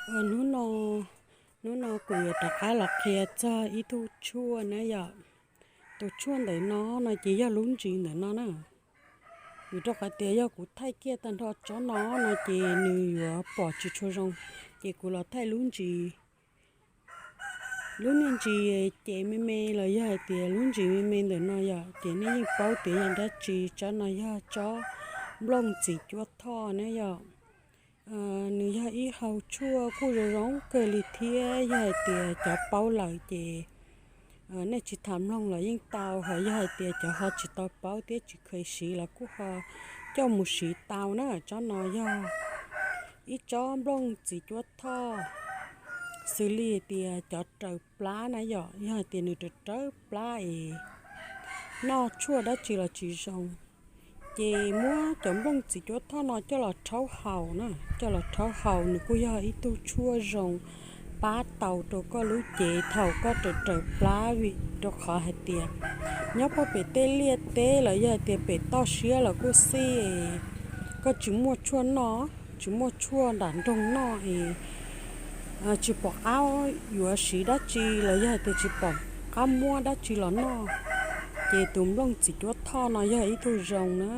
Hnub no, hnub no kuv yuav rov qab los qhia txog ib tug tshuaj na yom. Tus tshuaj ntawm no no ces yog lub ntsis ntawm no na. Vim rau qhov tias yog kuv thaij kiag tag nrho tsob no no ces nws yuav pom tsis tshua zoo, ces kuv los thaij lub ntsis. Lub niag ntsis ces me me los yog hais tias lub ntsis me me ntawm no yom, ces nej yeej paub tias yog dab tsi. Tsob no yog tsob nplooj txiv cuab thoj na yom. Nws yog ib hau tshuaj kuj zoo zoo kawg li thiab. Yog hais tias cov paub lawm ces nej tsis tham mloog los yeej tau, ho yog hais tias cov ho tsis tau paub thiab tsis kheev siv los kuj ho coj mus siv tau na. Tsob no yog ib tsob nplooj txiv cuab thoj, xws li tias cov raws plab na yom. Yog hais tias nws raws raws plab es noj tshuaj dab tsi los tsis zoo, ces muab cov nplooj txiv cuab thoj no coj los rhaub haus na. Coj los rhaub haus nws kuj yog ib tug tshuaj zoo pab tau rau koj lub cev thaum koj raws raws plab, vim rau qhov hais tias nyob puag pem tej liaj teb los yog hais tias pem toj siab los kuj xij, koj tsis muaj tshuaj noj, tsis muaj tshuaj nram nroog noj es tsis pom qab yuav siv dab tsi los yog hais tias tsis pom qab muab dab tsi los noj, ces tus nplooj txiv cuab thoj no yog ib tug zoo na.